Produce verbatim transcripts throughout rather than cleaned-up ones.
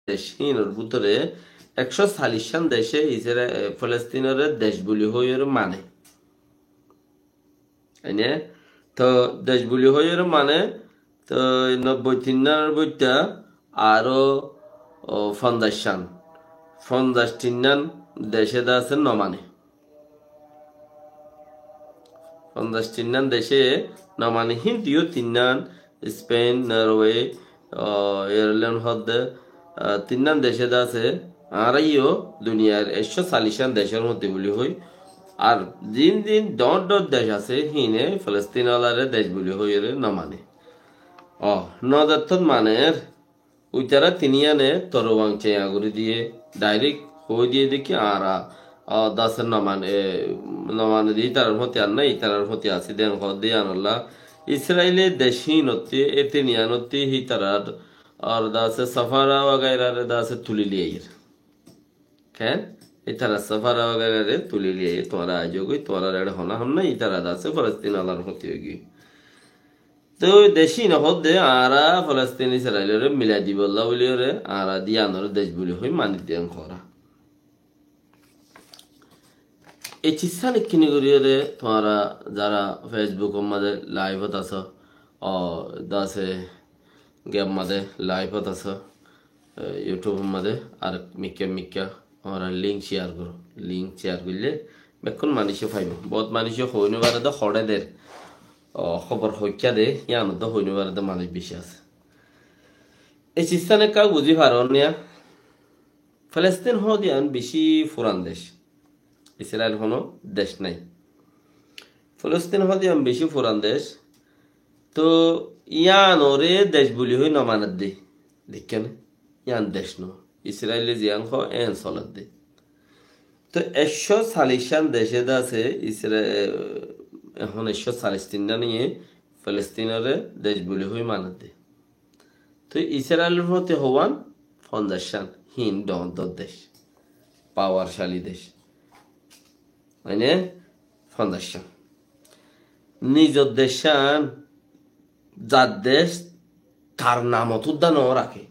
dec hínor bútore ekcó calliccán dece Isra-, e, Falastinoré dec buli hoiyóre mane. Ene, to dec buli hoiyóre mane, to nobboi tinnánor bútore aró, o, fonzaccán, fonzac tinnán dece de asé nomane. Fonzac tinnán dece nomane, híntu yó tinnán, Spain, Norway, o, Ireland hoódde, o, tinnán dece de asé, añára yó duniyair ekcó calliccán decór mottí buli hoi. Ar zin zin dhoóñr dhoóñr dec asé, híine Falastin olaré dec buli hoiyóre nomane. O, nozettót maner, uitará tiníyane toruwang ceña gorí diyé, direct hoi diyé de ki añára, o, de asé noman-, e, nomane de ítarar fóti ar nái, ítarar fóti asé de hoódde yíanolla. Israile dec hínottí, e tiníyanottí hítarar, ar de asé safara wagairaré de asé tuli liyé. Ken? Ítara safara wagairaré tuli liyé, tuáñra aijó goi, tuáñraré eçé honá hom nái, ítara de asé Falastin olar fóti óigiyoi. Te ói dec híin hoódde añára Falastin Israiloré milai dibolla buliyóre añára de yíanoré dec buli hoi mani de en hoóra. E cizzán ekkíni goríyóre tuáñra zara Facebookor mazé liveot asó, o, de asé giyar mazé liveot asó, e, YouTubeor mazé ar mikká mikká añára link share goró. Link share goillé bekkún manúice faibó. Bout manúice hoi no fare de, hoçé der, o, hóbor hoikká de, yíanot de hoi no fare de manúic beci asé. E cizzán ekká buzí faron niya? Falastin hoóde yián beci furan dec. Israil honó dec nái. Falastin hoóde yián beci furan dec. To yíanoré dec buli hoi nomaner de. Deikká né? Yían dec no. Israile ziyán hoó, en soler de. To ekcó calliccán dece de asé, Isra-, ehón ekcó callic tinnán iye Falastinoré dec buli hoi maner de. Toi Israilor fóti houwán fonzaccán, híin dhoóñr dhoóñr dec, pawarcali dec. Mane fonzaccán. Nizor deccán, zar dec tar namot údda no raké.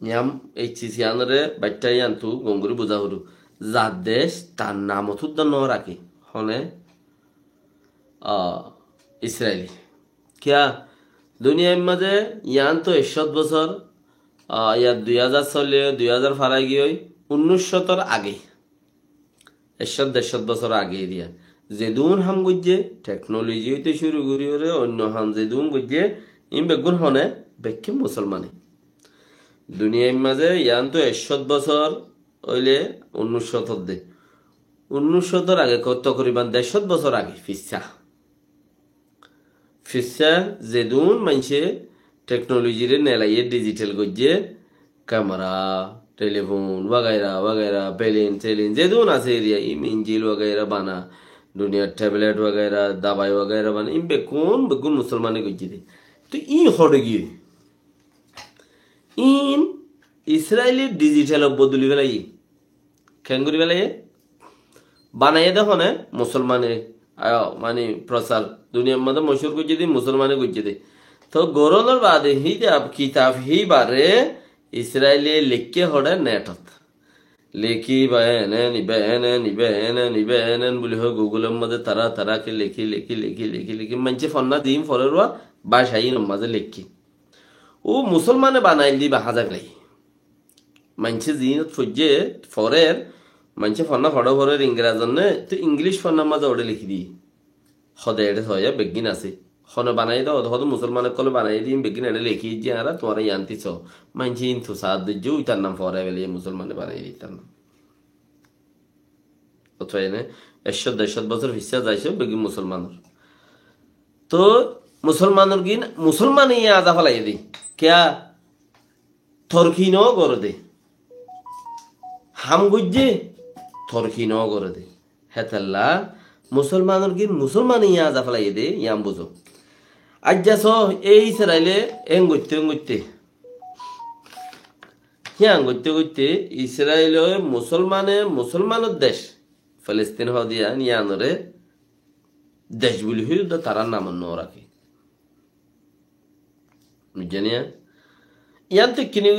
Yían, ei ciz yíanoré baiththá yíantu gom gorí buzá foribó. Zar dec tar namot údda no raké. Hone? A, Israile. Kiyá? Duniyair mazé yián to ekcót bosór, a, yar dui házar solle, dui házar farai giyói, unnúic cótor age. Ekcót dercót bosór age eriya. Zedún ham goijjé, teknoloji óite cúru goríyoré, oinno ham zedún goijjé, in beggún hone, bekkín musolmane. Duniyair mazé yián to ekcót bosór óile unnúic cótor de. Unnúic cótor age, ko-, tokriban dercót bosór age, fissá. Fissá zedún maincé teknolojiré nelaiyé dijital goijjé, kamera, telefon, wagaira, wagaira, pelin, telin, zedún asé eriya, im injil wagaira bana, duniyar teblet wagaira, dabai wagaira bana, im bekkún, bekkún musolmane goijjé de. Toi íin hoçé giyói? Íin Israile dijitalot bodoli felaiyé. Keéngorí felaiyé? Banaiyé de hone musolmane, a, mani prosar, duniyar mazé mochúr goijjé de, musolmane goijjé de. To gorónor baade hítab, kitab híbaré Israile leikké hoçé netot. Leki ba enen, iba enen, iba enen, iba enen buli hoi Google or mazé tará, tará ke leki, leki, leki, leki, leki. Maincé fonná din forer uá báca inor mazé leki. Ó musolmane banail de iba háza felai. Maincé zinot foijjé, forer, maincé fonná hoçé forer Ingrazonne, to English fonnar mazé hoçé leki di. Hode eçé soiya beggín asé. Hone banaiyé de, hode, hode musolman ókkole banaiyé de, ín beggín eçé leki aijjé añára, tuáñra yián ti so. Maincé ín tu saát doijjé, ítar nam forai felaiyé, musolmane banaiyé de ítar nam. Ótoi ene, ekcót dercót bosór fissá zaisó, beggín musolmanor. To musolmanor gin, musolmane yián aza felaiyé de. Kiyá? Torki no gore de. Ham goijjé, torki no gore de. Hétolla musolmanor gin musolmane yián aza felaiyé de, yián buzó. Aijja so, ei Israile en goitte, en goitte. Yián goitte, goitte, Israile musolmane, musolmanor dec, Filistin hoó de yián, yiánoré dec buli hoi de tarár namot no raké. Buijjó niya? Yián tóu kini